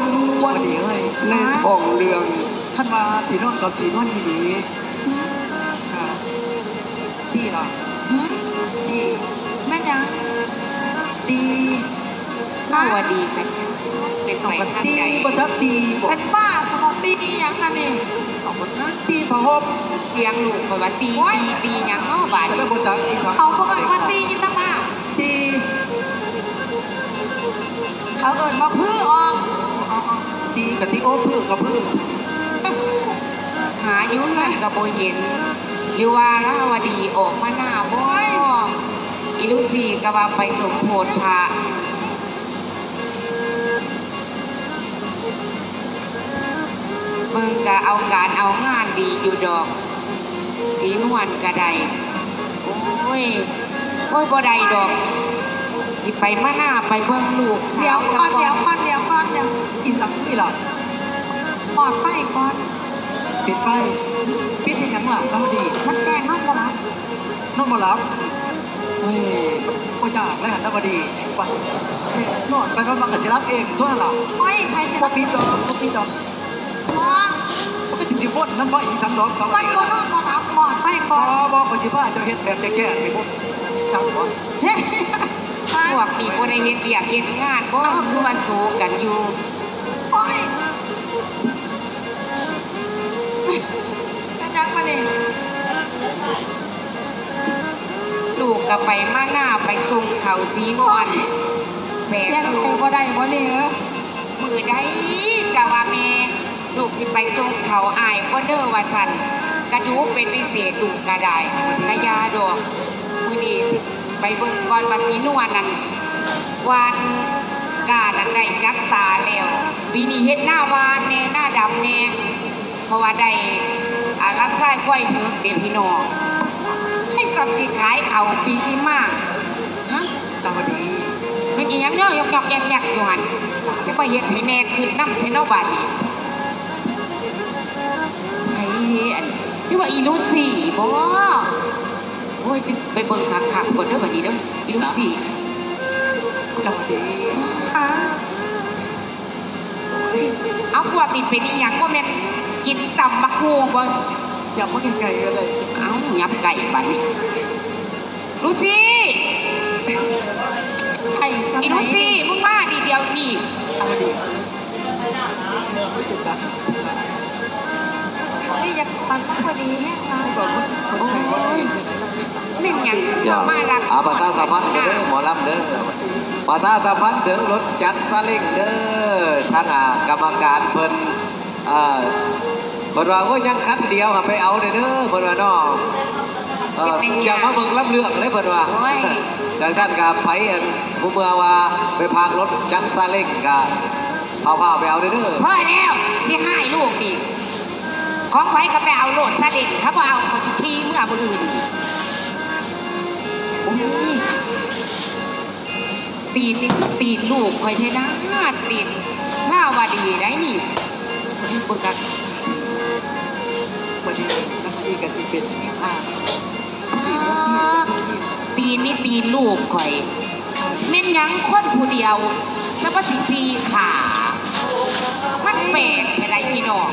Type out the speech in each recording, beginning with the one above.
ມ່ວນໆ ດີເອີຍ ໃນທ້ອງເລື່ອງ ຄັນວ່າສີນວນກັບສີນວນອີ່ຫຼີ ຫືມ ອ່າ ຕີລະ ຫືມ ຕີ ແມ່ນຫຍັງ? ຕີ ລາວະດີກະຈັກເປັນໄປທາງໃດ ບໍ່ຈັກຕີບໍ ເປັນບ້າສະບໍ ຕີອີ່ຫຍັງອັນນີ້ ເອົາບໍ່ທັນຕີຜ້າຫົ່ມ ສຽງລູກຂ້ອຍວ່າຕີ ໂອ້ຍ ຕີ ຕີຫຍັງເນາະບາດນີ້ ກໍເລີຍບໍ່ຈັກອີ່ສັງ ເຂົາບໍ່ເອີ້ນວ່າຕີ ອີຕາບ້າ ຕີ ເຂົາເອີ້ນວ່າຜືອອອກ ຕີກະຕີ ໂອ້ ຜືກະຜື ຫາຢູ່ເຮືອນກະບໍ່ເຫັນ ຫຼືວ່າລາວະດີອອກມາໜ້າບໍ? ໂອ້ຍ ອີລູຊີກະວ່າໄປສົມໂພດພະ ເບິ່ງກະເອົາການເອົາງານດີຢູ່ດອກ ສີນວນກະໄດ້ ໂອ້ຍ ໂອ້ຍ ບໍ່ໄດ້ດອກ ຊິໄປມາໜ້າ ໄປເບິ່ງລູກສາວສາກ່ອນ ດຽວກ່ອນ ດຽວກ່ອນ ດຽວກ່ອນ ອີ່ສັງນີ້ລະ ປອດໄຟກ່ອນ ປິດໄຟ ປິດເຮັດຫຍັງລະ ລາວະດີ ມັນແຈ້ງ ນອນບໍ່ຫຼັບ ນອນບໍ່ຫຼັບ ໂອ້ຍ ບໍ່ຢາກແລ້ວ ລາວະດີ ໄປ ນອນໄປ ນອນມາກະຊິຫຼັບເອງຕົວະລະ ໂອ້ຍ ໃຜຊິ ບໍ່ປິດດອກ ບໍ່ປິດດອກ ບໍ່ ມັນກະຊິວົນນຳໄປອີ່ສັງດອກ ມັນບໍ່ນອນບໍ່ຫຼັບ ປອດໄຟກ່ອນ ບໍ່ ບໍ່ ຂ້ອຍຊິພາເຈົ້າເຮັດແບບແກ້ໆ ໃຫ້ບໍ່ຈັກບໍ່ ພວກນີ້ບໍ່ໄດ້ເຮັດວຽກເຮັດງານບໍ ຄືວ່າໂສກັນຢູ່ ໂອ້ຍ ເປັນຫຍັງບາດນີ້ ລູກກະໄປມາໜ້າ ໄປສົ່ງເຂົ້າສີນວນ ໂອ້ຍ ແບກ ແຍກໃຈບໍ່ໄດ້ບໍນີ້ເອີ ມື້ໃດກະວ່າແມ່ ລູກຊິໄປສົ່ງເຂົ້າອ້າຍກ່ອນເດີວ່າຊັ້ນ ກະດຸເປັນພິເສດ ລູກກະໄດ້ ກະຢ່າດອກ ມື້ນີ້ຊິໄປເບິ່ງກ່ອນວ່າສີນວນນັ້ນ ຫວ່ານກ້ານັ້ນໄດ້ຈັກຕາແລ້ວ ປີນີ້ເຮັດນາຫວ່ານແດ່ ນາດຳແດ່ ເພາະວ່າໄດ້ ອາ ລຳຊາຍຄວາຍເຖິກເດ້ພີ່ນ້ອງ ໃຫ້ສ່ຳຊິຂາຍເຂົ້າປີຊິມາ ຮະ ລາວະດີ ແມ່ນອີ່ຫຍັງເນາະ ຍອກໆແຍກໆຢູ່ຫັ້ນ ຈະໄປເຮັດໃຫ້ແມ່ຄຶດນຳແທ້ເນາະບາດນີ້ ໃຜ ອັນ ຫຼືວ່າອີລູຊີບໍ? ໂອ້ຍ ຊິໄປເບິ່ງຄັກໆກ່ອນເດີບາດນີ້ເດີ ອີລູຊີ ລາວະດີ ເອົາ ພວກນີ້ເປັນອີ່ຫຍັງ ບໍ່ແມ່ນກິນຕຳບັກຫຸ່ງບໍ່? ຢ່າມາໃກ້ໆ ກະໄດ້ ເອົາ ຫຍັບໃກ້ບາດນີ້ ລູຊີ ໄອ້ສະໄໝ ອີລູຊີ ມຶງມານີ້ດຽວນີ້ ເອົາມານີ້ ເອີຍ ຢາກປັນມັນພໍດີແຮງຫຼາຍ ໂອ້ຍ ແມ່ນຫຍັງຄືມາລັກ ອາ ປະຊາສຳພັນເດີ ໝໍລຳເດີ ປະຊາສຳພັນເຖິງລົດຈັກສາເລັງເດີ ທາງ ອາ ກຳມະການເພິ່ນ ເອີ ເພິ່ນວ່າ ໂອ້ຍ ຍັງຄັນດຽວ ຫາໄປເອົາແດ່ເດີ ເພິ່ນວ່າເນາະ ເອີ ຈະເປັນຫຍັງ ຈະມາເບິ່ງລຳເລື່ອງເລີຍ ເພິ່ນວ່າ ໂອ້ຍ ຈັ່ງຊັ້ນກະໄປ ອັນ ຜູ້ເມື່ອວ່າໄປພາກລົດຈັກສາເລັງກະ ພາວໆໄປເອົາເດີ ພໍແລ້ວ ຊິຮ້າຍລູກນີ້ ຂອງໃຜກະໄປເອົາໂລດ ສາເລັງ ຖ້າບໍ່ເອົາ ຂ້ອຍຊິຂີ່ເມືອມື້ອື່ນນີ້ ໂອ້ຍ ຕີນນີ້ຄືຕີນລູກຂ້ອຍແທ້ນາ ຕີນລາວະດີໄດ໋ນີ້ ເບິ່ງກະ ບໍ່ດີ ລາວະດີກະຊິເປັນແມ່ຄ້າ ອ່າ ຕີນນີ້ຕີນລູກຂ້ອຍ ແມ່ນຫຍັງຄົນຜູ້ດຽວ ສະບາຊິສີ່ຂາ ມັນແປກແທ້ໃດ໋ພີ່ນ້ອງ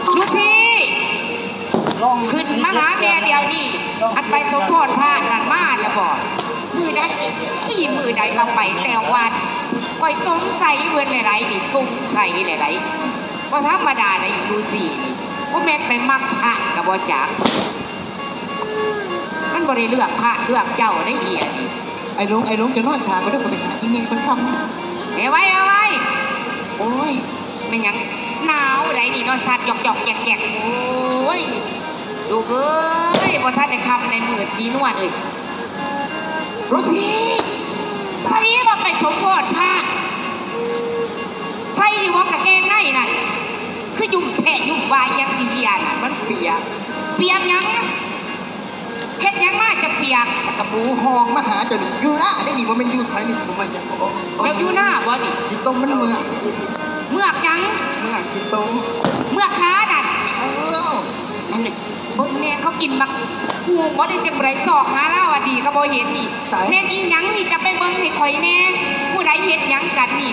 ລູກພີ່ ຂຶ້ນມາຫາແມ່ດຽວນີ້ ອັນໄປສົມໂພດພະນັ້ນມາແລ້ວບໍ? ມື້ໃດ ມື້ໃດກະໄປແຕ່ວັດ ຂ້ອຍສົງໄສເບິດແລ້ວໃດ໋ນີ້ ສົງໄສແລ້ວໃດ໋ ບໍ່ທຳມະດາໃດ໋ ອີລູຊີນີ້ ບໍ່ແມ່ນໄປມັກພະກະບໍ່ຈັກ ມັນບໍ່ໄດ້ເລືອກພະເລືອກເຈົ້າໃດ໋ ອີອັນນີ້ ໄອ້ຫຼົງ ໄອ້ຫຼົງ ເຈົ້ານອນຖ້າກ່ອນເດີ ຂ້ອຍໄປຫາອີແມ່ກ່ອນຄ່ຳ ເອົາໄວ້ ເອົາໄວ້ ໂອ້ຍ ແມ່ນຫຍັງ ໜາວໃດ໋ນີ້ເນາະ ສັ່ນຢອກໆແຢກໆ ໂອ້ຍ ລູກເອີຍ ບໍ່ທັນໄດ້ຄ່ຳໄດ້ມືດ ສີນວນເອີຍ ລູຊີ ໃສວ່າໄປສົມໂພດພະ ໃສຢູ່ບໍ່ກາງເກງໃນນັ້ນ ຄືຫຍຸ້ມແທ້ຫຍຸ້ມວ່າ ອີຫຍັງສີເຫຼືອນ ມັນປຽກ ປຽກຫຍັງ? ເຮັດຫຍັງມາຈະປຽກ? ກະປູຫ້ອງມາຫາເຈົ້ານີ້ ຢູ່ນາເດ້ນີ້ ບໍ່ແມ່ນຢູ່ໃສນີ້ ເຈົ້າຢູ່ນາບໍ່ນີ້? ຂີ້ຕົມມັນເມືອກ ເມືອກຫຍັງ? ເມືອກຂີ້ຕົມ ເມືອກຂານັ້ນ ເອີ ນັ້ນແຫຼະ ເບິ່ງແນ່ ເຂົາກິນໝາກຫຸ່ງບໍ່ໄດ້ ຈັ່ງໃດຊອກຫາລາວະດີກະບໍ່ເຫັນນີ້ ໃສ? ແມ່ນອີຫຍັງນີ້ ຈະໄປເບິ່ງໃຫ້ຂ້ອຍແນ່ ຜູ້ໃດເຮັດຫຍັງກັນນີ້?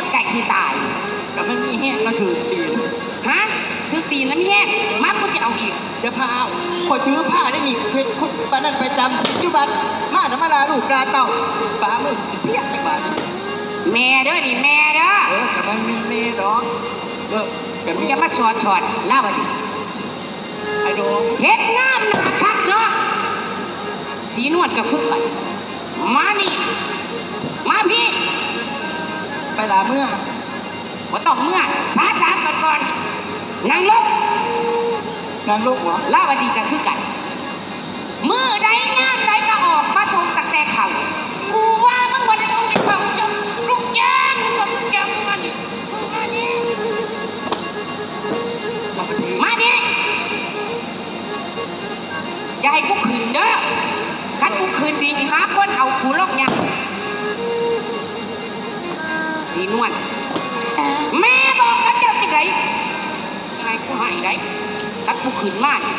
ດໃກ້ຊິຕາຍ. ກໍມັນມີແຮງມາຖືກຕີນ. ຮະ? ຖືກຕີນນຳແຮງ? ມາ ກູຊິເອົາອີກ. ຢ່າພາເອົາ. ຂ້ອຍຖືພາໄດ້ນີ້. ເຮັດຄຸດປານນັ້ນປະຈຳ. ປັດຈຸບັນມານະ ມາລາລູກລາເຕົ້າ. ຝ່າມືຊິພຽກຈັກບາດນີ້. ແມ່ເດີ ນີ້ແມ່ເດີ. ເອີ ກໍມັນແມ່ນແມ່ດອກ. ເອີ ກໍມີ. ຢ່າມາຊອດຊອດລາວວ່າຕິ. ໄອ້ດອກ ເຮັດງາມໜ້າຄັກເນາະ. ສີນວນກໍຄືກັນ. ມານີ້ ມາພີ້. ໄປລະເມືອ. ບໍ່ຕ້ອງເມືອ. ສາສາກ່ອນກ່ອນ. ນັ່ງລົງ. ນັ່ງລົງຫວາ? ລາວະດີກໍຄືກັນ. ມື້ໃດຍາມໃດກໍອອກມາຊົງຕັ້ງແຕ່ເຊົ້າ. ກູວ່າມຶງບໍ່ໄດ້ຊົງກິນເຂົ້າ ຈົງລຸກຍ່າງ ລຸກຍ່າງມານີ້ ມານີ້ ລາວະດີ ມານີ້. ຢ່າໃຫ້ກູຂຶ້ນເດີ. ຄັນກູຂຶ້ນນີ້ຫາຄົນເອົາກູຫຼອກຍ່າງ. ສີນວນ ແມ່ບອກກັບເຈົ້າຈັ່ງໃດ? ຢ່າໃຫ້ກູໃຫ້ໄດ໋. ຄັນກູຂຶ້ນມານີ້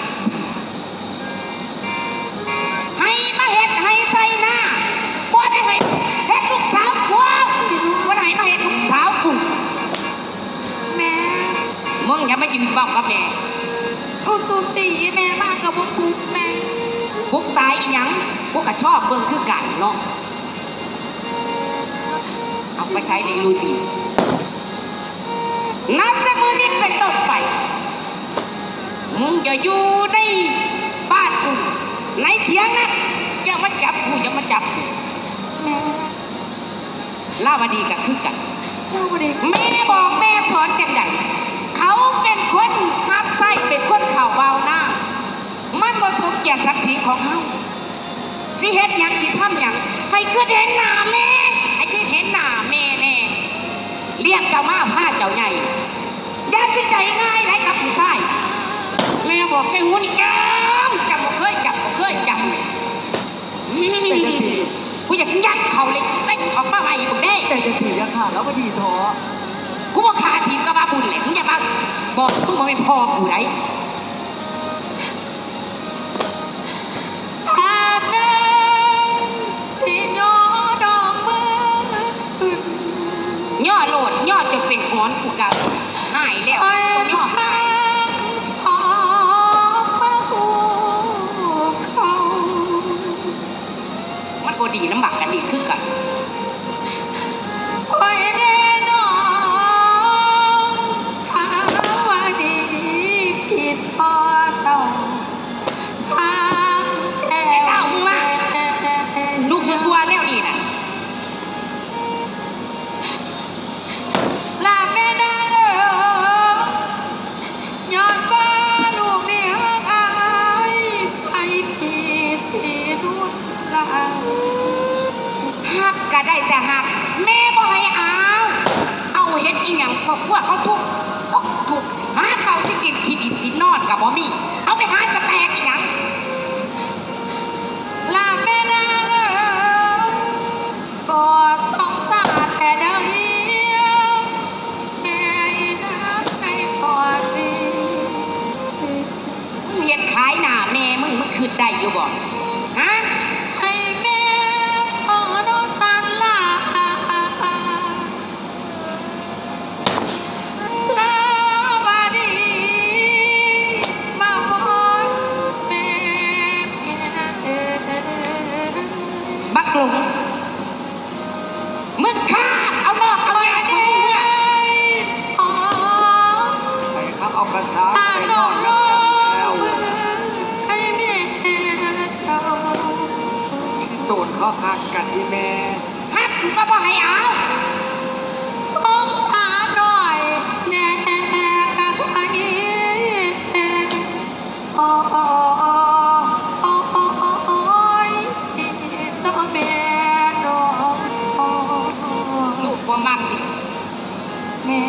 ໃຫ້ມາເຮັດໄຮ່ໄຊນາ ບໍ່ໄດ້ໃຫ້ເຮັດລູກສາວກູ ບໍ່ໄດ້ໃຫ້ມາເຮັດລູກສາວກູ. ແມ່ ມຶງຢ່າມາຢືນເວົ້າກັບແມ່. ອຸຊູຊີ ແມ່ມາກໍບໍ່ປຸກແນ່. ປຸກຕາຍອີຫຍັງ? ກູກໍຊອບເບິ່ງຄືກັນເນາະ. ເອົາໄປໃຊ້ເລີຍລູຊີ. ນັບແຕ່ມື້ນີ້ເປັນຕົ້ນໄປ ມຶງຈະຢູ່ໃນບ້ານກູ ໃນຖຽງນັ້ນ. ຢ່າມາຈັບກູ ຢ່າມາຈັບກູ. ແມ່ ລາວະດີກໍຄືກັນ. ລາວະດີ ແມ່ບອກແມ່ສອນຈັ່ງໃດ? ເຂົາເປັນຄົນຮັບໃຊ້ ເປັນຄົນເຂົ້າບ່າວນາ ມັນບໍ່ສົມກຽດສັກສີຂອງເຮົາ. ຊິເຮັດຫຍັງ ຊິທຳຫຍັງ ໃຫ້ຄິດເຫັນໜ້າແມ່ ໃຫ້ຄິດເຫັນໜ້າແມ່ແນ່. ລ້ຽງເຈົ້າມາ ພາເຈົ້າໃຫຍ່ ຢ່າຊິໃຈງ່າຍຫຼາຍກັບຜູ້ຊາຍ. ແມ່ບອກໃສ່ຫູນີ້ ຈຳ ຈຳບໍ່ເຄີຍ ຈຳບໍ່ເຄີຍ ຈຳ. ເປັນຈັ່ງຊີ້ ກູຢາກຍັດເຂົ້າເຫຼັກເປັນອອກມາໃໝ່ພຸ້ນເດ້. ເປັນຈັ່ງຊີ້ ຢ່າຂ້າລາວະດີເທາະ. ກູບໍ່ຂ້າຖິ້ມກໍວ່າບຸນແຫຼະ. ມຶງຢ່າມາບອກ ມຶງບໍ່ແມ່ນພໍ່ກູໃດ. ອານາ ຊິຍໍດອກມາ ຍໍໂລດ ຍໍຈົນເປັນຫອນ ກູກໍຫາຍແລ້ວ. ຍໍ ສອບມາຫູເຂົ້າ. ດີນຳບັກກັນອີກຄືກັນ. ໂອ້ຍແມ່ນ້ອງ ຖ້າວ່າດີຜິດພໍເຈົ້າ ທາງແກ້ ແຕ່ເຊົ້າມາ ລູກຊົ່ວໆແນວນີ້ນະ. ລາແມ່ນາງເອີຍ ຍ້ອນວ່າລູກນີ້ຮັກອ້າຍໃຈພີ່ສີນວນຫຼາຍ. ຮັກກະໄດ້ແຕ່ຮັກ ແມ່ບໍ່ໃຫ້ເອົາ. ເອົາເຮັດອີ່ຫຍັງ ຄອບຄົວເຂົາທຸກ ທຸກ ທຸກ ຫາເຂົ້າຊິກິນ ກິນອີກຊິນອນກະບໍ່ມີ ເອົາໄປຫາສະແຕກອີ່ຫຍັງ ລາແມ່ນາງເອີຍ. ກໍສົງສານແຕ່ດຽວ ແມ່ອີນາງໃນຕອນນີ້ ມຶງເຮັດຂາຍໜ້າແມ່ມຶງ ມຶງຄິດໄດ້ຢູ່ບໍ່ ຮະ? ໃຫ້ແມ່ສອນສານລາ ລາວະດີ ມາວອນແມ່ ບັກຫຼົງ ມຶງຄາບເອົານອກເອົາໃນ ໃຫ້ເຂົາເອົາກະສາໄປນອນນຳແລ້ວ ໃຫ້ແມ່ເຈົ້າ ໂຕນເຂົາຮັກກັນອີ່ແມ່ ຮັກກູກະບໍ່ໃຫ້ເອົາ ສົງສານນ້ອຍແນ່ ໂອ້ຍ ເນາະແມ່ເນາະ ລູກບໍ່ມັກ ແມ່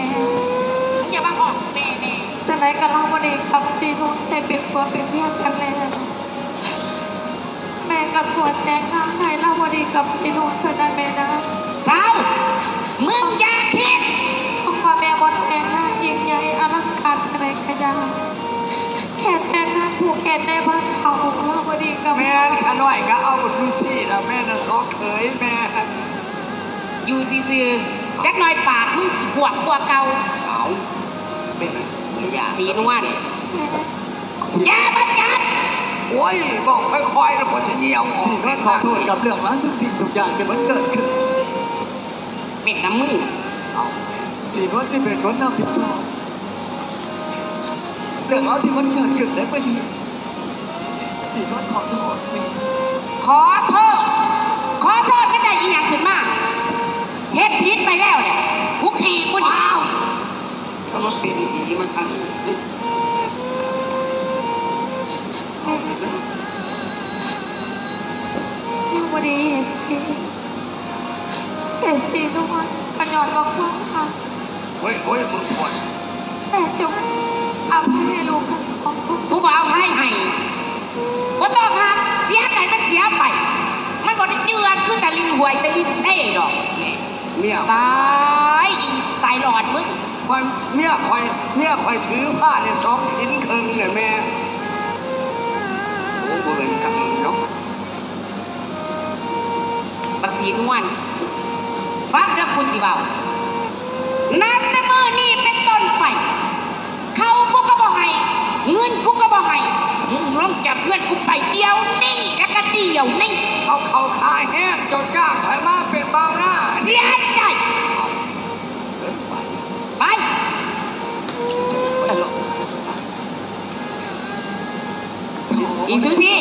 ຢ່າມາຮ້ອງແມ່ ແມ່ ຈັ່ງໃດກະລາວະດີກັບສີນວນໄດ້ເປັນຜົວເປັນເມຍກັນແລ້ວ ແມ່ກະຊວນແຕ່ງງານໃຫ້ລາວະດີກັບສີນວນເທື່ອນະແມ່ນາ. ເຊົາ! ມຶງຢ່າຄິດ! ເຖິງວ່າແມ່ບໍ່ແຕ່ງງານຍິ່ງໃຫຍ່ອະລັງການປານໃດກະຢ່າ ແຄ່ແຕ່ງງານຜູກແຂນໃນບ້ານເຂົາ ລາວະດີກັບ ແມ່ນ ຂ້ານ້ອຍກະເອົາບັກຢູ່ຊີ້ລະແມ່ນະ ສອງເຂີຍແມ່ ຢູ່ຊື່ໆ ຈັກໜ້ອຍປາກມຶງຊິກວ້າງກວ່າເກົ່າ. ເອົາ ແມ່ນ ສີນວນ ຢ່າມາຈັບ! ໂອ້ຍ ເວົ້າຄ່ອຍໆ ລະຂ້ອຍຈະຍ່ຽວອອກ. ສີນວນຂໍໂທດກັບເລື່ອງລາວທຸກສິ່ງທຸກຢ່າງທີ່ມັນເກີດຂຶ້ນ. ເປັນນຳມຶງ. ເອົ້າ ສີນວນຊິເປັນຄົນຮັບຜິດຊອບເລື່ອງລາວທີ່ມັນເກີດຂຶ້ນໃນມື້ນີ້. ສີນວນຂໍໂທດແມ່. ຂໍໂທດ? ຂໍໂທດມັນໄດ້ອີ່ຫຍັງຂຶ້ນມາ? ເຮັດຜິດໄປແລ້ວແຫຼະ ກູຂີ້ກູໜີ. ວ້າວ ຖ້າມັນເປັນອີ່ມາທາງນີ້ ເຮົາບໍ່ໄດ້ເຮັດຜິດ ແຕ່ສີນວນກະຍ້ອນວ່າຄວາມຮັກ. ໂອ້ຍ ໂອ້ຍ ມຶງຄວນ ແມ່ຈົ່ງອະໄພໃຫ້ລູກທັງສອງຄົນ. ກູບໍ່ອະໄພໃຫ້. ບໍ່ຕ້ອງຮັກ ເສຍໃຈມັນເສຍໄປ ມັນບໍ່ໄດ້ເຈື່ອນຄືຕະລິງຫ້ວຍຕະລິງເຊດອກ. ເມຍ ຕາຍອີກ ຕາຍຫຼອດມຶງ. ຂ້ອຍ ເມຍຂ້ອຍ ເມຍຂ້ອຍຖືພາໄດ້ສອງສິນເຄິ່ງເລີຍແມ່. ໂອ້ ບໍ່ເປັນກັນເນາະ. ບັກສີນວນ ຟັງເດີກູຊິເວົ້າ ນັບແຕ່ມື້ນີ້ເປັນຕົ້ນໄປ ເຂົ້າກູກະບໍ່ໃຫ້ ເງິນກູກະບໍ່ໃຫ້ ມຶງລົງຈາກເຮືອນກູໄປດຽວນີ້ ແລະກະດຽວນີ້. ເອົາເຂົ້າຂ້າແຮງ ເຈົ້າຈ້າງຂ້ອຍມາເປັນບ່າວນາ. ເສຍໃຈ. ໄປ ໄປ. ອີ່ຊູຊີ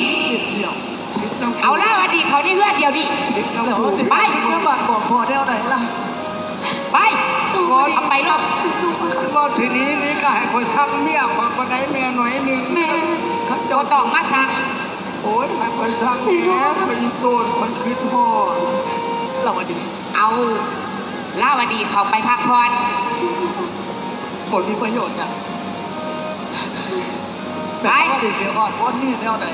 ເອົາລາວະດີເຂົ້າໃນເຮືອນດຽວນີ້ ໄປ. ບາດບອກພໍ່ແນວໃດລະ? ໄປ ເອົາໄປໂລດ. ຄັນວ່າຊິໜີນີ້ກະໃຫ້ຂ້ອຍສັ່ງເມຍຂ້ອຍກໍໄດ້ແມ່ໜ້ອຍໜຶ່ງ. ແມ່ ບໍ່ຕ້ອງມາສັ່ງ. ໂອ້ຍ ໃຫ້ຂ້ອຍສັ່ງແດ່ ຂ້ອຍອີ່ໂຕນ ຂ້ອຍຄິດຮອດ. ລາວະດີ ເອົາລາວະດີເຂົ້າໄປພັກຜ່ອນ. ບໍ່ມີປະໂຫຍດຫຍັງ. ໄປ ແມ່ນວ່າໄດ້ເສຍອອດວອນນີ້ແນວໃດ?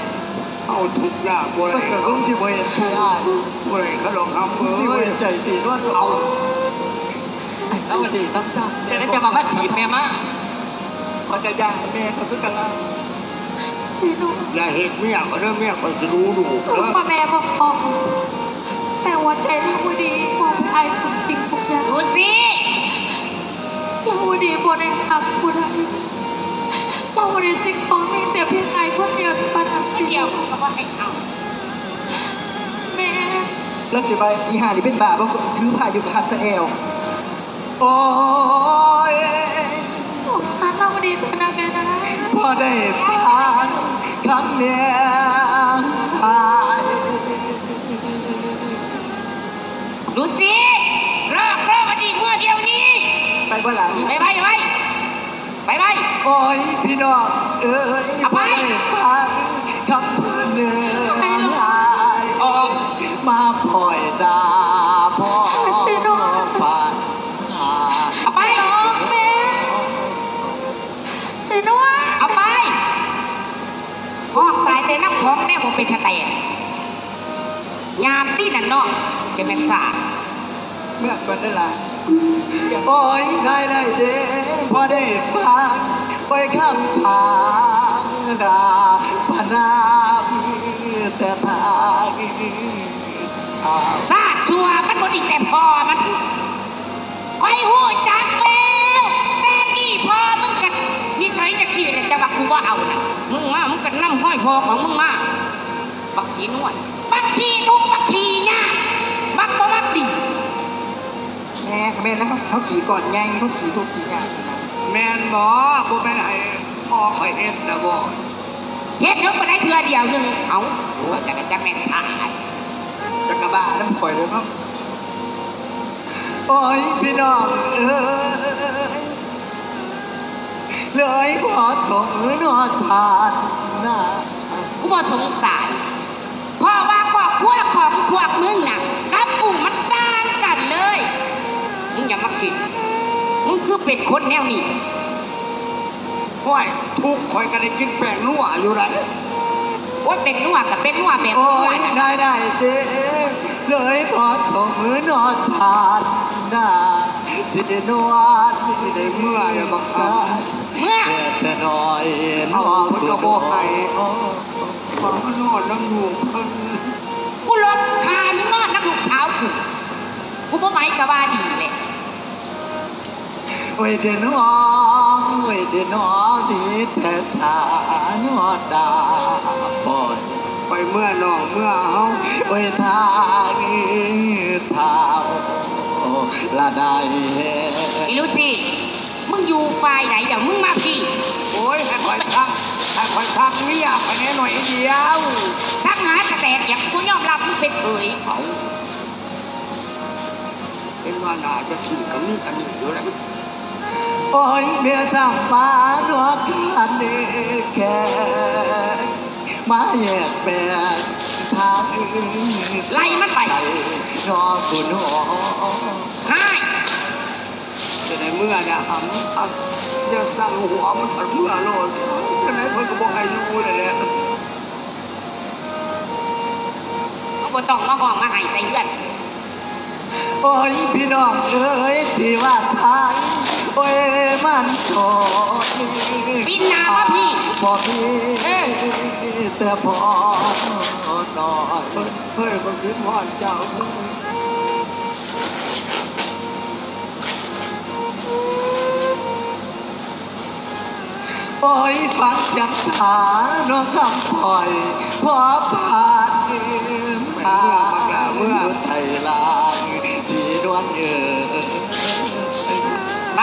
ເຮົາທຸກຍາກບໍ່ໄດ້ ເພິ່ນກໍຄົງຊິບໍ່ເຫັນໃຈອ້າຍ. ບໍ່ໄດ້ຄັນດອກຫຳເອີຍ ຊິບໍ່ເຫັນໃຈສີນວນດອກ. ເອົາ ລາວະດີ ຕຳຕາ ແຕ່ເຈົ້າມາມາຖີບແມ່ມາ. ຂ້ອຍກະຢ້ານແມ່ເຂົາຄືກັນລະ. ສີນວນ ຢ່າເຮັດເມຍຂ້ອຍເດີ ເມຍຂ້ອຍຊິດູດຸເດີ. ເຖິງວ່າແມ່ບໍ່ພ້ອມ ແຕ່ຫົວໃຈລາວະດີມອບໃຫ້ອ້າຍທຸກສິ່ງທຸກຢ່າງ. ດູຊິ ລາວະດີບໍ່ໄດ້ຮັກຜູ້ໃດ ລາວະດີຊິຂໍມີແຕ່ພຽງອ້າຍຄົນດຽວເທົ່ານັ້ນ. ຄົນດຽວກໍບໍ່ໃຫ້ເອົາ. ແມ່ ລາວຊິວ່າອີ່ຫ່ານີ້ເປັນບ້າບໍ່ ຖືພາຢູ່ກະຮັດຊະແອວ. ໂອ້ຍ ສົງສານລາວດີແທ້ນະແມ່ນາງ. ພໍໄດ້ຟັງຄຳແມ່ຫາຍ. ດູຊິ ລອກ ລອກອັນນີ້ເມື່ອດຽວນີ້. ໄປບໍ່ລະ? ໄປໄວ ໄວ ໄປໄວ. ໂອ້ຍ ພີ່ນ້ອງເອີຍ ເອົາໄປ ບໍ່ໄດ້ຟັງຄຳເພິ່ນເອີຍ ອອກ ມາປ່ອຍດ່າພໍ່ ເສນວນ ປານຫາ ເອົາໄປ ອອກແມ່ ເສນວນ ເອົາໄປ. ຮອກຕາຍແຕ່ນ້ຳຂອງແນວບໍ່ເປັນສະແຕນ. ຍາມຕິນັ້ນເນາະ ຈະແມ່ນສາ. ເມືອກ່ອນເດີຫຼານ. ໂອ້ຍ ນາຍໄດ້ເດ້ ພໍໄດ້ຟັງ ໂອ້ຍ ຄຳຖາມນາ ພະນາມແຕ່ທາງ. ຊາດຊົ່ວ ມັນບໍ່ດີແຕ່ພໍ່ມັນ. ຂ້ອຍຮູ້ຈັກແລ້ວ ແຕ່ກີ້ພໍ່ມຶງກະນິໄສຈັກຊີ້ແຫຼະ ແຕ່ວ່າກູບໍ່ເອົານະ. ມຶງມາ ມຶງກະນຳຮອຍພໍ່ຂອງມຶງມາ. ບັກຂີ້ນວນ ບັກຂີ້ທຸກ ບັກຂີ້ຍາກ ບັກບໍ່ມັກດີ. ແມ່ ກະແມ່ນນະ ເຂົາຂີ້ກ່ອນໃຫຍ່ ເຂົາຂີ້ທຸກຂີ້ຍາກນະ. ແມ່ນບໍ່? ບໍ່ແມ່ນໃຫ້ພໍ່ຂ້ອຍເຮັດນະບໍ? ເຮັດເຖິງບໍ່ໄດ້ເທື່ອດຽວໜຶ່ງ. ເອົ້າ ໂອ້ຍ ກະໄດ້ຈັກແມ່ນຊາຍ ຈັກກະບ້ານຳຂ້ອຍເດີເນາະ. ໂອ້ຍ ພີ່ນ້ອງເອີຍ ເລີຍບໍ່ສົງເນາະສາດນາ. ກູບໍ່ສົງສານ ເພາະວ່າຄອບຄົວຂອງພວກມຶງນະ ກັບກູມັນຕ່າງກັນເລີຍ. ມຶງຢ່າມາຄິດ ມຶງຄືເປັນຄົນແນວນີ້. ໂອ້ຍ ທຸກ ຂ້ອຍກະໄດ້ກິນແປ້ງນົວຢູ່ໃດ. ໂອ້ຍ ແປ້ງນົວກະແປ້ງນົວແບບ ໂອ້ຍ ໄດ້ ໄດ້ເດ້ ເລີຍບໍ່ສົມເນາະສາດນາ ຊິໄດ້ນວນ ຊິໄດ້ເມືອແລ້ວບັກສາຍ ເມືອ ແຕ່ນ້ອຍ ເອົາ ນ້ອງ ເພິ່ນກະບໍ່ໃຫ້ ມານອນນຳລູກເພິ່ນ. ກູຫຼົບຖ້າມຶງນອນນຳລູກສາວກູ ກູບໍ່ໄໝກະວ່າດີແຫຼະ. ໂອ້ຍເດີນ້ອງ ໂອ້ຍເດີນ້ອງ ມີແຕ່ທ່ານອນດາ ໂອ້ຍ ໄປເມືອນ້ອງເມືອເຮົາ ໂອ້ຍ ທາງທ້າວລະໄດ. ອີລູຊີ ມຶງຢູ່ຝ່າຍໃດດຽວ ມຶງມາພີ້. ໂອ້ຍ ໃຫ້ຂ້ອຍຊັກ ໃຫ້ຂ້ອຍຊັກເມຍຂ້ອຍແດ່ໜ້ອຍດຽວ. ຊັກຫາສະແຕກຫຍັງ ກູບໍ່ຍອມຮັບມຶງເປັນເຂີຍ. ເອົາ ເຫັນວ່າໜ້າຈະຂີ້ກະມີອັນນີ້ຢູ່ແຫຼະ. ໂອ້ຍ ເມຍສ້າງມານອກການແກ່ ມາແຍກແບ່ງທາງ ໄລ່ມັນໄປ ນອກຜູ້ນ້ອງ ຮ້າຍ. ຈະໄດ້ເມືອນະ ອຳ ອຳ ຢ່າສັ່ງຫົວມັນ ເມືອໂລດ ຈັ່ງໃດເພິ່ນກະບໍ່ໃຫ້ຢູ່ແລ້ວແຫຼະ. ມຶງບໍ່ຕ້ອງມາຮ້ອງມາໄຫ້ໃສ່ເຮືອນ. ໂອ້ຍ ພີ່ນ້ອງເອີຍ ທີ່ວ່າສາຍ ໂອ້ຍ ມັນໂທດ ປິ່ນໜ້າມາພີ້ ບໍ່ມີ ເອີ ແຕ່ພໍ່ນ້ອຍ ເຮີ້ຍ ຂ້ອຍຄິດຮອດເຈົ້າ. ໂອ້ຍ ຟັງສຽງທ່ານ້ອງຄຳພ້ອຍ ພໍປານ ເມືອບັກຫຼ້າເມືອ ໄທລາງ ສີນວນເອີຍ. ໄປ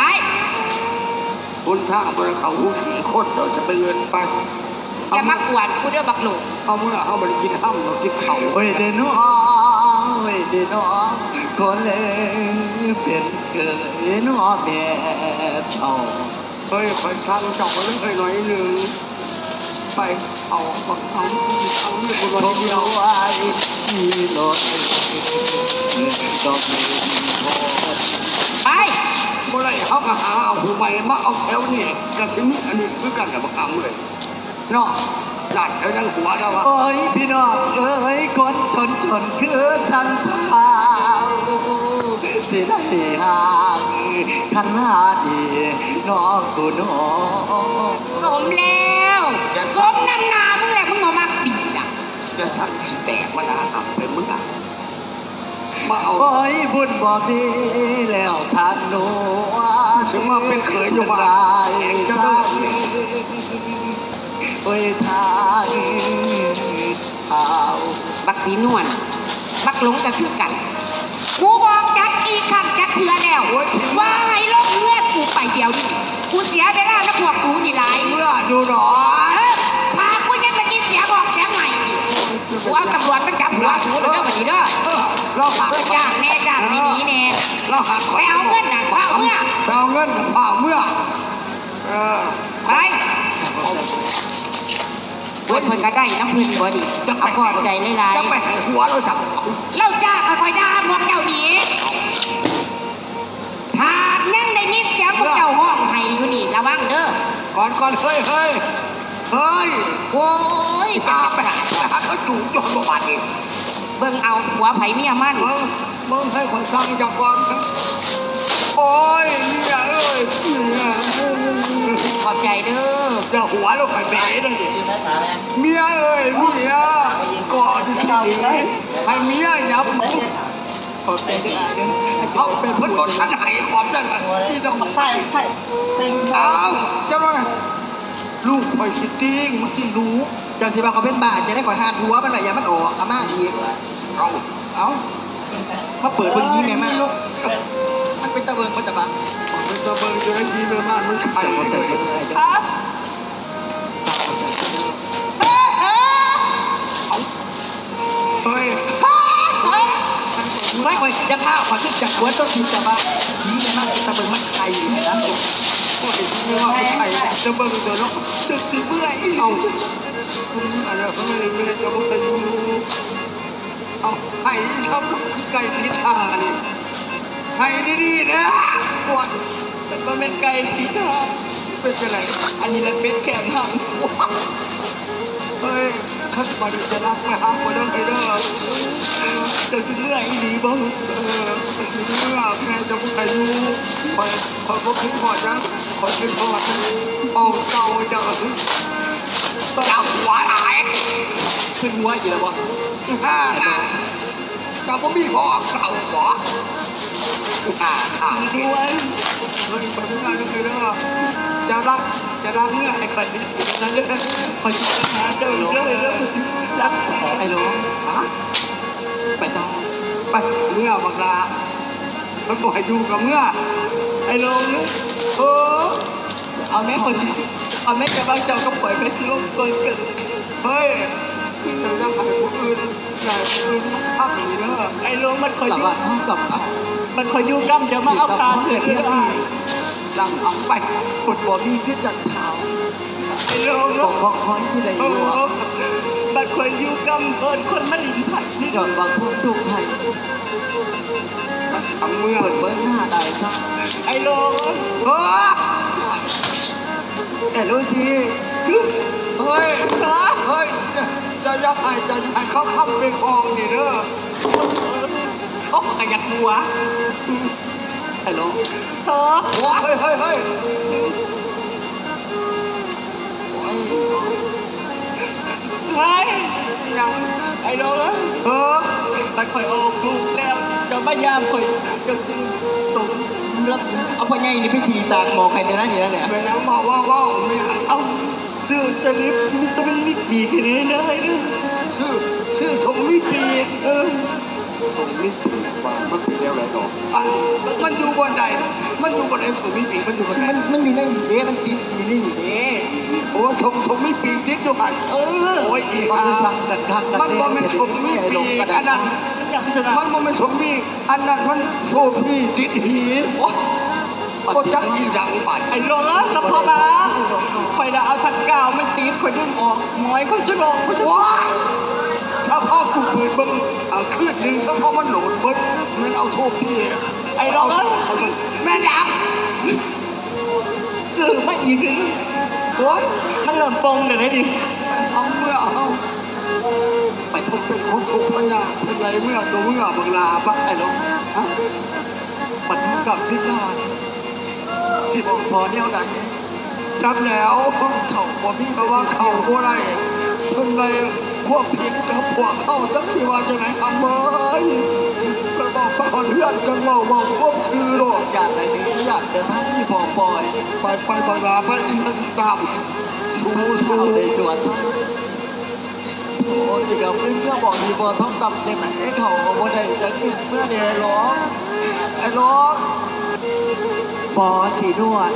ຫົນທາງບໍ່ໄດ້ເຂົ້າຫູຂີ້ຄົນ ເຈົ້າຈະໄປເອີ້ນໄປ. ຢ່າມາກວນກູເດີບັກໂຫຼ. ເຮົາເມືອ ເຮົາບໍ່ໄດ້ກິນຫ້ຳ ເຮົາກິນເຂົ້າ. ໂອ້ຍເດີນ້ອງ ໂອ້ຍເດີນ້ອງ ກໍເລີຍເປັນເຂີຍນ້ອງແມ່ເຖົ້າ. ເຮີ້ຍ ຂ້ອຍສັ່ງເຈົ້າກະເລີຍໜ້ອຍໜຶ່ງ. ໄປ ເອົາ ເອົາ ເອົາ ເອົາໜ້ອຍດຽວ. ໄປ ບໍ່ໄດ້ ເຮົາກະຫາເອົາຜູ້ໃໝ່ມາເອົາແຖວນີ້ ກະຊິມີອັນນີ້ຄືກັນລະບັກອຳເອີຍ. ເນາະ ນັ້ນ ເອີ ຍັງຫົວລະວະ. ໂອ້ຍ ພີ່ນ້ອງເອີຍ ຄົນຈົນໆຄືທ່ານທ້າວ ຊິໄດ້ຫາງຄັນຫາດີນ້ອງກູນ້ອງ. ສົມແລ້ວ ສົມນ້ຳໜ້າມຶງແລ້ວ ມຶງບໍ່ມັກດີນະ. ຈັ່ງຊັ້ນຊິແຕກມານາອຳໄປເມືອ. ມາເອົາ ໂອ້ຍ ບຸນບໍ່ມີແລ້ວທ່ານໜູ ຊິມາເປັນເຂີຍຢູ່ບ້ານເອງຈະເດີ. ໂອ້ຍ ທ່ານທ້າວ ບັກສີນວນ ບັກຫຼົງກໍຄືກັນ ກູບອກຈັກກີ່ຄັ້ງຈັກເທື່ອແລ້ວ ໂອ້ຍ ວ່າໃຫ້ລົງເຮືອນກູໄປດຽວນີ້ ກູເສຍເວລານຳພວກສູນີ້ຫຼາຍ. ເມືອຢູ່ດອກ ເອີ ຖ້າກູຍັງໄດ້ຍິນສຽງຮ້ອງສຽງໄຫ້ອີກ ກູເອົາຕຳຫຼວດມາຈັບຫົວສູເດີບັດນີ້ເດີ. ເອີ ລາວຫາ ເອີ ຈ້າງແດ່ ຈ້າງໜີແດ່ ລາວຫາ ໄປເອົາເງິນນະ ພາເມືອ ໄປເອົາເງິນນະ ພາເມືອ. ເອີ ໄປ ໂອ້ຍ ເພິ່ນກໍໄດ້ນຳເພິ່ນບໍ່ດີ ຈະໄປ ຂອບໃຈຫຼາຍໆ ຈະໄປໃຫ້ຫົວລາວຈັກ ລາວຈ້າງໃຫ້ຂ້ອຍດ່າພວກເຈົ້ານີ້ ຖ້າຍັງໄດ້ຍິນສຽງພວກເຈົ້າຮ້ອງໄຫ້ຢູ່ນີ້ ລະວັງເດີ. ກ່ອນ ກ່ອນ ເຮີ້ຍ ເຮີ້ຍ ເຮີ້ຍ ໂອ້ຍ ຕາໄປຫາ ໄປຫາເຂົາຈູບຢູ່ຫັ້ນບໍ່ບາດນີ້. ເບິ່ງເອົາ ຜົວໃຜເມຍມັນ ເບິ່ງ ເບິ່ງໃຫ້ຂ້ອຍສັ່ງຈັກກ່ອນ. ໂອ້ຍ ເມຍເອີຍ ເມຍ ຂອບໃຈເດີ. ຢ່າຫົວແລ້ວຂ້ອຍເບເດີນີ້ ເມຍເອີຍ ເມຍ ກ່ອນຊິໜີ ໃຫ້ເມຍຫຍັບ ຂອບໃຈຫຼາຍເດີ. ເອົາ ເພິ່ນບໍ່ທັນໃຫ້ຂອບໃຈ ອີດອກ ໃສ່ ໃສ່ ເອົາ ເຈົ້າໜ້ອຍ ລູກຂ້ອຍຊິຕີງ ມັນຊິດຸ. ເຈົ້າຊິວ່າຂ້ອຍເປັນບ້າຈັ່ງໃດ ຂ້ອຍຫາກຫົວມັນໄວ້ ຢ້ານມັນອອກອາມາອີກ. ເອົາ ເອົາ ມາເປີດເບິ່ງຫີແມ່ມາ. ມັນເປັນຕາເບິ່ງບໍ່ຕາບັກ ເປັນຕາເບິ່ງຢູ່ໃນຫີແມ່ມາ ມັນໄຂ່. ເອົາ ເຮີ້ຍ ເຮີ້ຍ ເຮີ້ຍ ໄປ ຂ້ອຍຢາກພາ ຂ້ອຍຄືຈັກຫົວຕົວຈິດ ແຕ່ວ່າ ດີແລ້ວນະ ຕາເບິ່ງມັນໄຂ່ນະ. ໂອ້ຍ ເບິ່ງວ່າມັນໄຂ່ ຈະເບິ່ງຕົວເນາະ ຈະຊິເມື່ອຍອີກ. ເອົາ ອັນນັ້ນ ເຮົາເລີຍ ເລີຍຈະບໍ່ໄດ້ຢູ່. ເອົາ ໄຂ່ອີ່ຊ່ຳ ໄກ່ຕິດຫານີ້ ໄຂ່ດີໆນະ ປວດ. ມັນບໍ່ແມ່ນໄກ່ຕິດຫາ ເປັນຈັ່ງໃດ? ອັນນີ້ລະເປັດແຂນຫັກ. ເຮີ້ຍ ຄັນບາດນີ້ຈະລັກໄປຫາບໍ່ໄດ້ເດີ ເຈົ້າຊິເມື່ອອີ່ຫຼີບໍ່? ເອີ ຂ້ອຍຊິເມື່ອ ແມ່ເຈົ້າບໍ່ໃຫ້ຢູ່ ຂ້ອຍ ຂ້ອຍບໍ່ຄິດຮອດຫຍັງ ຂ້ອຍຄິດຮອດຂອງເກົ່າເຈົ້າ. ຢ່າຫົວຫຼາຍ ຂຶ້ນຫົວອີກແລ້ວບໍ່? ເຈົ້າບໍ່ມີພໍ່ເກົ່າບໍ່? ຂ້າຂ້າດ້ວຍ ເຮີ້ຍ ເບິ່ງໜ້າເດີ ຈະລັກ ຈະລັກເມືອໃຫ້ຂ້ອຍ ນັ້ນເດີ ຂ້ອຍຊິຫາເຈົ້າອີກເດີ ລັກ ໄອ້ຫຼອງ ຮະ ໄປຕໍ່ ໄປ ເມືອບັກຫຼ້າ ມັນບໍ່ໃຫ້ຢູ່ກໍເມືອ ໄອ້ຫຼອງ ເອີ ເອົາແນ່ ຂ້ອຍຊິ ເອົາແນ່ ຈະວ່າເຈົ້າກັບຂ້ອຍ ໃຜຊິລົງກ່ອນກັນ? ເຮີ້ຍ ເຈົ້າຢ່າໃຫ້ຜູ້ອື່ນ ຢ່າໃຫ້ຜູ້ອື່ນມາຄ້ຳນີ້ເດີ ໄອ້ຫຼວງ ມັນຂໍຢູ່ ລະຫວ່າງເຮົາກັບ ມັນຂໍຢູ່ກຳ ດຽວມາເອົາການເທື່ອ ຫຼັງເອົາໄປ ຄົນບໍ່ມີຄືຈັນທາວ ໄອ້ຫຼວງ ບໍ່ຄອງຄອຍຊິໄດ້ຢູ່ ເອີ ບັດຂ້ອຍຢູ່ກຳ ເອີ້ນຄົນມາຫຼິ້ນໄພ້ ຍ້ອນວ່າຄວາມທຸກໄທ ເມືອ ເບິ່ງໜ້າໄດ້ຊະ ໄອ້ຫຼວງ ເອີ ແອລູຊີ ເຮີ້ຍ ເຮີ້ຍ ເຮີ້ຍ ເຈົ້າຢ່າໃຫ້ ເຈົ້າຢ່າໃຫ້ເຂົາຄ້ຳເປັນອ່ອງນີ້ເດີ ໂອ້ ກະຢາກຫົວ ໄອ້ຫຼວງ ເອີ ໂອ້ຍ ເຮີ້ຍ ເຮີ້ຍ ເຮີ້ຍ ເຮີ້ຍ ເຮີ້ຍ ເຮີ້ຍ ຫຍັງ ໄອ້ຫຼວງເອີຍ ເອີ ຄັນຂ້ອຍອອກລູກແລ້ວ ເຈົ້າມາຢາມຂ້ອຍ ເຈົ້າຊິສົມ ເອົາພໍ່ໃຫຍ່ນີ້ໄປສີຕາກໝໍ້ໃຫ້ແດ່ນະ ນີ້ນະ ແມ່ນຫຍັງ ເວົ້າ ເວົ້າ ເວົ້າ ແມ່ນຫຍັງ ເອົາ ຊື້ສະລິບວິຕາມິນມີປີກໃຫ້ແດ່ເດີ ຊື້ ຊື້ສົງມີປີກ ເອີ ສົງມີປີກວ່າມັນເປັນແນວໃດດອກ ອັນ ມັນຢູ່ບ່ອນໃດ ມັນຢູ່ບ່ອນໃດ ສົງມີປີກ ມັນຢູ່ບ່ອນໃດ ມັນ ມັນຢູ່ໃນນີ້ເດ້ ມັນຕິດຢູ່ໃນນີ້ເດ້ ໂອ້ ສົງ ສົງມີປີກຕິດຢູ່ຫັ້ນ ເອີ ໂອ້ຍ ອີຫ່າ ມັນບໍ່ແມ່ນສົງມີປີກ ອັນນັ້ນ ມັນບໍ່ແມ່ນສົງມີ ອັນນັ້ນມັນໂຊພີຕິດຫີ ໂອ້ຍ ບໍ່ຈັກອີ່ຫຍັງບາດ ໄອ້ຫຼວງເອີຍ ສະເພາະວ່າ ຂ້ອຍລະເອົາທັງກາວມັນຕິດ ຂ້ອຍດຶງອອກ ໝອຍຂ້ອຍຈະລອກ ໂອ້ຍ ສະເພາະກູເປີດເບິ່ງ ເອົາ ຄືນໜຶ່ງ ສະເພາະມັນໂຫຼດເບິດ ແມ່ນເອົາໂຊພີ ໄອ້ຫຼວງເອີຍ ແມ່ນຫຍັງ? ຊື້ມາອີກເລີຍ ໂອ້ຍ ມັນເລີ່ມປ່ອງແລ້ວເດ້ນີ້ ເອົາເມືອເອົາ ໄປພົບເປັນຄົນທຸກພະຍາດ ເພິ່ນໄລ່ເມືອ ຕົວເມືອບັກຫຼ້າ ບັກໄອ້ຫຼວງ ຮະ ບັດກັບວິນາ ຊິບອກພໍ່ແນວໃດ? ຈັກແລ້ວ ເຂົ້າບໍ່ມີ ແຕ່ວ່າເຂົ້າບໍ່ໄດ້ ເພິ່ນໄດ້ຄວາມຜິດກັບພວກເຮົາ ຈັກຊິວ່າຈັ່ງໃດ ອຳເອີຍ ໄປເວົ້າໄປຮອດເຮືອນ ຈັ່ງເວົ້າ ເວົ້າຄວາມຊື່ໂລດ ຢ້ານໃດ ຢ້ານແຕ່ທາງອີ່ພໍ່ປ່ອຍ ໄປ ໄປບັກຫຼ້າ ໄປອີ່ທາງຕາມ ສູ້ ສູ້ ໄດ້ຊົ່ວຊະ. ໂອ້ ຊິກັບຄືນເມືອບອກອີ່ພໍ່ທອງດຳຈັ່ງໃດ ເຂົາບໍ່ໄດ້ຈັກເປັນເມືອແດ່ຫຼອກ ໄອ້ຫຼອກ. ພໍສີນວນ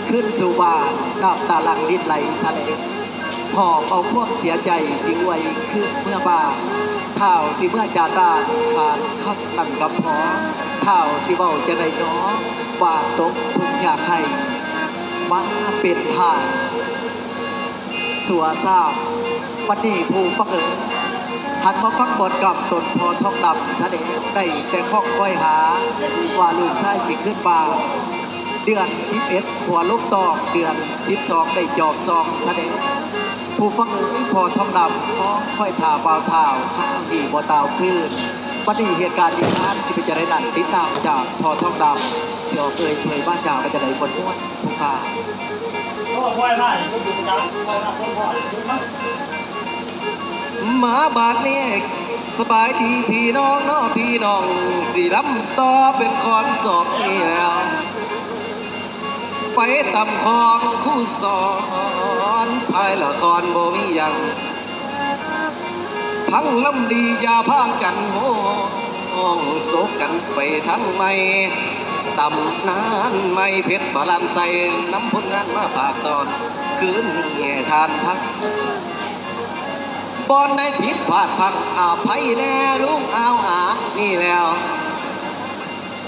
ຄືນສູ່ບ້ານ ນ້ຳຕາຫຼັ່ງລິນໄຫຼສະແຫຼງ ຫອບເອົາຄວາມເສຍໃຈ ຊິອວຍຄືນເມືອບ້ານ ທ້າວຊິເມືອຈາກບ້ານ ຂານຄຳນັ້ນກໍພໍ ທ້າວຊິເວົ້າຈັ່ງໃດນໍ ບາດຕົກທຸກຍາກໄຮ້ ມາເປັນທ່ານ ຊົ່ວຊ້າ ບັດນີ້ຜູ້ຟັງເອີຍ ຫັນມາຟັງບອດກຳຕົນພໍ່ທອງດຳຊະແດ່ ໄດ້ແຕ່ຄອງຄອຍຫາ ວ່າລູກຊາຍຊິຄືນບ້ານ ເດືອນສິບເອັດ ຜົວລົງຕ້ອງ ເດືອນສິບສອງ ໄດ້ຈອບຊອງຊະແດ່ ຜູ້ຟັງເອີຍ ພໍ່ທອງດຳຄອງຄອຍຖ້າບ່າວທ້າວ ຄາວດີບໍ່ຕ່າວຄືນ ບັດນີ້ເຫດການນິທານຊິເປັນຈັ່ງໃດນັ້ນ ຕິດຕາມຈາກພໍ່ທອງດຳ ຊິອອກເອີ່ຍເຜີຍວາຈາວ່າຈັ່ງໃດ ມ່ວນໆ ຜູ້ຂ້າ. ມາບາດນີ້ ສະບາຍດີພີ່ນ້ອງເນາະ ພີ່ນ້ອງຊິລຳຕໍ່ເປັນຄອນສອງນີ້ແລ້ວ ໄປຕຳຂອງຄູສອນ ພາຍລະຄອນບໍ່ມີຫຍັງ ທັງລຳດີຢ່າພາກັນຮ້ອງ ໂສກກັນໄປທາງໃໝ່ ຕຳນານໃໝ່ເພັດພະລານໄຊ ນຳຜົນງານມາຝາກຕອນ ຄືນນີ້ໃຫ້ທ່ານຟັງ ບ່ອນໃດຜິດພາດພັງ ອະໄພແດ່ລຸງອາວອາ ນີ້ແລ້ວ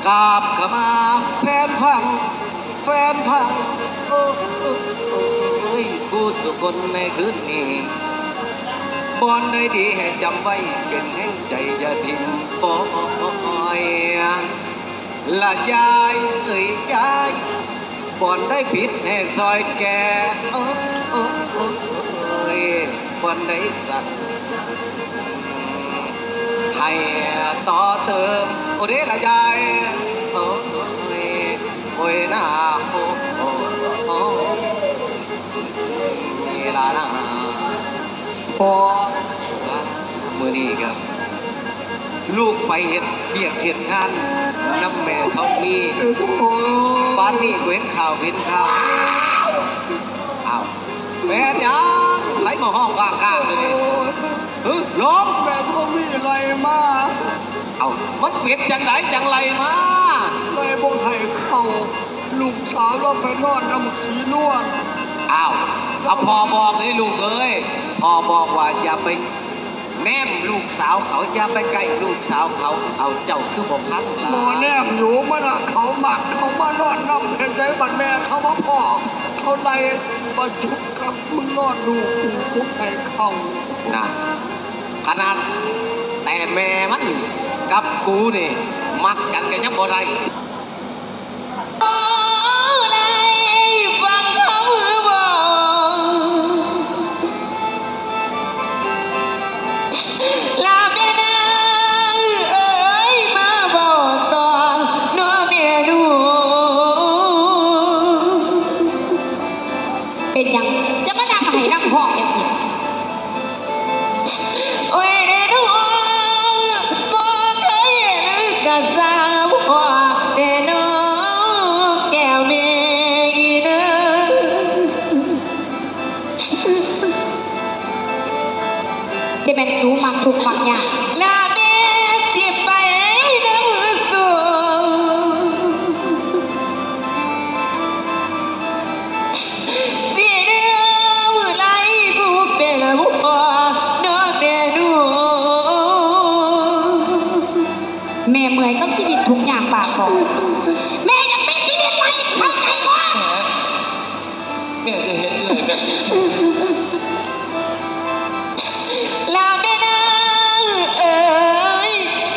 ກາບເຂົ້າມາແຟນຟັງ ແຟນຟັງ ໂອ້ຍ ຄູ່ສູ່ຄົນໃນຄືນນີ້ ບ່ອນໃດດີໃຫ້ຈຳໄວ້ ເປັນແຮງໃຈຢ່າຖິ້ມປ່ອຍ ລະຍາຍເອີຍຍາຍ ບ່ອນໃດຜິດໃຫ້ຊ່ອຍແກ້ ໂອ້ຍ ບ່ອນໃດສັດ ໃຫ້ຕໍ່ເຕີມ ໂອເດລະຍາຍ ໂອ້ຍ ໂອ້ຍນາ ໂອ້ ໂອ້ ໂອ້ ເວລານາ ພໍ ມື້ນີ້ກໍລູກໄປເຮັດວຽກເຮັດງານນຳແມ່ເຖົ້າມີ ປານນີ້ບໍ່ເຫັນຂ່າວເຫັນຂ່າວ ອ້າວ ແມ່ນຫຍັງ ໃຜມາຮ້ອງກ້າງໆຢູ່ນີ້ ຫື ລົງ ແມ່ເຖົ້າມີໄລ່ມາ ເອົ້າ ມັນເປັນຈັ່ງໃດຈັ່ງໄລ່ມາ ໄລ່ບໍ່ໃຫ້ເຂົ້າ ລູກສາວລາວໄປນອນນຳບັກສີນວນ ອ້າວ ເອົາ ພໍ່ບອກເດ້ລູກເອີຍ ພໍ່ບອກວ່າຢ່າໄປ ແນມລູກສາວເຂົາ ຢ່າໄປໃກ້ລູກສາວເຂົາ ເອົາ ເຈົ້າຄືບໍ່ຟັງລະ ບໍ່ແນມຢູ່ ມັນວ່າເຂົາມັກເຂົາມານອນນຳ ເຮັດໃດບັດແມ່ເຂົາມາພໍ້ ເຂົາໄລ່ ບໍ່ຢຸດກັບມຶງນອນດູກູ ບໍ່ໃຫ້ເຂົ້າ ນະ ຂະໜາດແຕ່ແມ່ມັນກັບກູນີ້ ມັກກັນກໍຍັງບໍ່ໄດ້. ເປັນຫຍັງ ຈະມານັ່ງໄຫ້ນັ່ງຮ້ອງຈັ່ງຊີ້? ໂອ້ຍເດ້ນ້ອງ ບໍ່ເຄີຍເຫັນກະຊ່າງພໍແຕ່ນ້ອງແກ້ວແມ່ອີເດີ ຈະແມ່ນສູມັກທຸກມັກຍາກ ລະແມ່ຊິໄປນຳສູ ຊິເດີໄລ່ຜູ້ເປັນຜົວເນາະແມ່ໜູ. ແມ່ເມື່ອຍກັບຊີວິດທຸກຍາກປາກທ້ອງ ແມ່ຢາກມີຊີວິດໃໝ່ ເຂົ້າໃຈບໍ່? ແມ່ຈະເຮັດເອື້ອຍແບບນີ້ ລະແມ່ນາງເອີຍ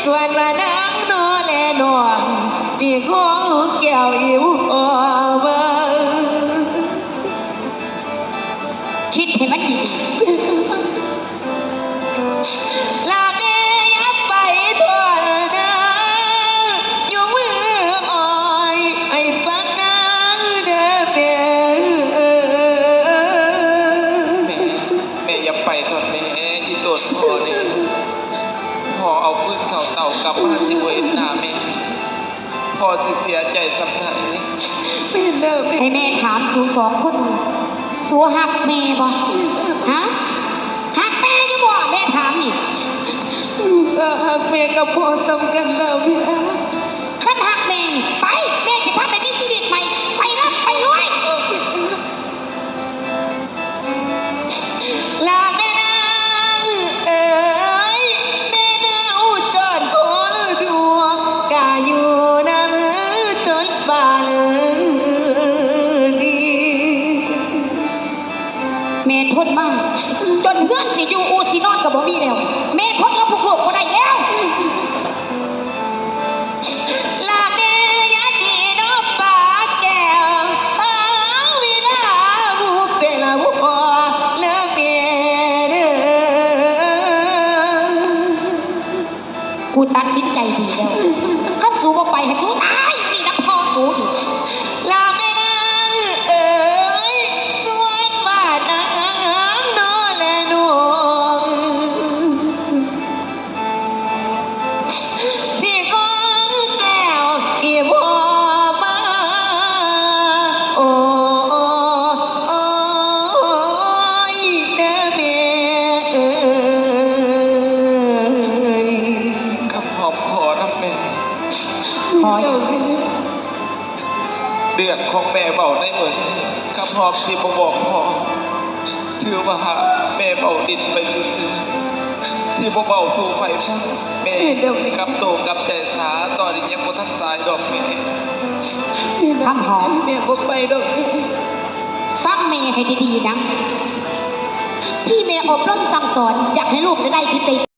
ສ່ວນວ່ານາງນອແລນ້ອງ ຊິຂໍແກ້ວອີວອເວີ ຄິດໃຫ້ມັນດີ ລະແມ່ຢ່າໄປໂທດນາງ ຍົກມືອ້ອຍໃຫ້ຟັງນາງເດີແມ່. ແມ່ ແມ່ຢ່າໄປໂທດແມ່ ອີ່ໂຕນພໍ່ນີ້ ພໍ່ເອົາຄືນເຂົ້າເຕົ້າກັບມາ ຊິບໍ່ເຫັນໜ້າແມ່ ພໍ່ຊິເສຍໃຈສ່ຳໃດ. ແມ່ນເດີແມ່ ໃຫ້ແມ່ຖາມສູສອງຄົນ ສູຮັກແມ່ບໍ່? ຮະ ຮັກແມ່ຢູ່ບໍ່? ແມ່ ຖ້າຮັກແມ່ກັບພໍ່ສ່ຳກັນລະແມ່. ຄັນຮັກແມ່ນີ້ ໄປ ແມ່ຊິພາໄປມີຊີວິດໃໝ່. ໄປເລີຍ ໄປເລີຍ. ລາແມ່ນາງເອີຍ ແມ່ນາງອຸດຈອນໂຄລະດວງ ກະຢູ່ນຳເອີຍຈົນປ່ານເອີຍດີ. ແມ່ທົນມາຈົນເຮືອນຊິຢູ່ອູ່ຊິນອນກໍບໍ່ມີແລ້ວ. ແມ່ທົນກັບພວກລູກບໍ່ໄດ້ແລ້ວ. ລາແມ່ຢ່າຕີນ້ອງປາແກ້ວ ປາງວິລາຜູ້ເປັນຜູ້ພໍ່ເດີແມ່ເດີ. ກູຕັດສິນໃຈດີແລ້ວ. ຄັນສູບໍ່ໄປ ໃຫ້ສູຕາຍຢູ່ນີ້ນຳພໍ່ສູນີ້. ລາແມ່ນາງເອີຍ ສ່ວນບ້ານນາງງາມໂນແລໂນ ຊິຂໍແກ້ວອີ່ພໍ່ມາ ໂອ ໂອ ໂອຍ ເດີແມ່ເອີຍ. ຄຳຫອມຂໍນຳແມ່. ຂໍຫຍັງ? ເລື່ອງຂອງແມ່ເວົ້າໃນມື້ນີ້ ຄຳຫອມຊິບໍ່ບອກພໍ່. ຖືວ່າແມ່ເວົ້າຫຼິ້ນໄປຊື່ໆ ຊິບໍ່ເວົ້າສູ່ໃຜຟັງ. ແມ່ກັບໂຕກັບໃຈສາ ຕອນນີ້ຍັງບໍ່ທັນສາຍດອກແມ່. ຄຳຫອມ ແມ່ບໍ່ໄປດອກ. ຟັງແມ່ໃຫ້ດີໆນະ ທີ່ແມ່ອົບຮົມສັ່ງສອນ ຢາກໃຫ້ລູກໄດ້ດີໄປ